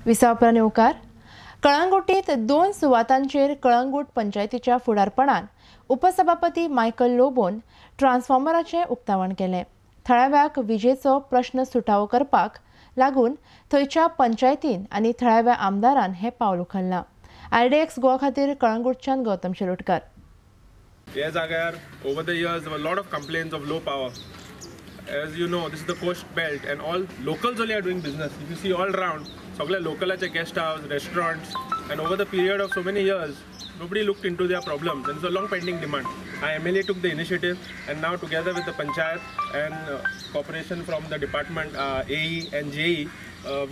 विसावपरा येवकार. कळंगुटीत 2 सुवातांचेर कळंगूट पंचायतीच्या फुडारपणान उपसभापती मायकल लोबोन ट्रान्सफॉर्मराचें उक्तावण केलें. थळाव्याक विजेचो प्रश्न सुटावो करपाक लागून थंयच्या पंचायतीन आनी थळाव्या आमदारान हें पावल उखल्लां. आरडीएक्स गोवा खातीर कळंगूटच्यान गौतम शिरोडकर. ह्या जाग्यार over the years lot of complaints of low power. As you know, this is the coast belt and all locals only are doing business. If you see all round, सगळे लोकलाचे guest house, restaurants, and over the period of so many years, nobody looked into their problems, and it's a long pending demand. Our MLA took the initiative, and now together with the panchayat and cooperation from the department, AE and JE,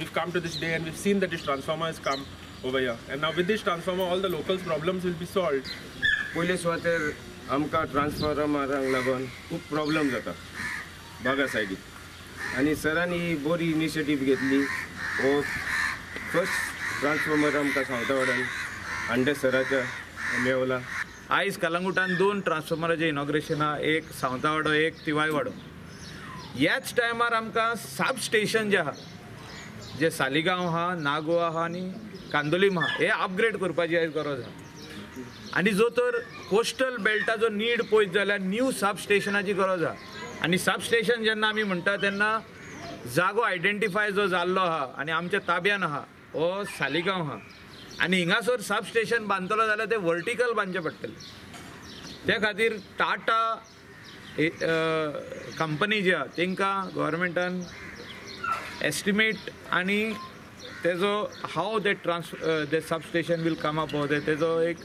we've come to this day and we've seen that this transformer has come over here. And now with this transformer, all the locals' problems will be solved. पयले सुवातेर आमकां ट्रान्सफॉर्मरांक लागून खूब problem जाता बागा सायडीक, आनी सरांनी ही बरी इनिशिएटीव घेतली. हो फर्स्ट ट्रान्सफॉर्मर आमकां सावंतवाड्यान हांडे सराच्या मेवला. आयज कलंगुटान 2 ट्रान्सफॉर्मराचें इनॉग्रेशन आहा, एक सावंतवाडो, एक तिवायवाडो. ह्याच टायमार आमकां सब स्टेशन जे आहा, जे सालिगांव आहा, नागोवा आहा आनी कांदोलीम आहा, हे अपग्रेड करपाची आयज गरज आहा. आनी जो तर कोस्टल बेल्टाचो नीड पळयत जाल्यार न्यू सब स्टेशनाची गरज आहा. आनी सब स्टेशन जेन्ना आमी म्हणटा तेन्ना जागो आयडेंटिफाय जो जाल्लो आहा आनी आमच्या ताब्यान आहा हो सालिगांव आहा. आनी हिंगासर सब स्टेशन बांदतलो जाल्यार तें वर्टिकल बांदचें पडटलें. त्या खातीर टाटा कंपनी जी आहा तांकां गव्हर्मेंटान एस्टिमेट आनी तेजो how they the sub station will come up हो तेजो एक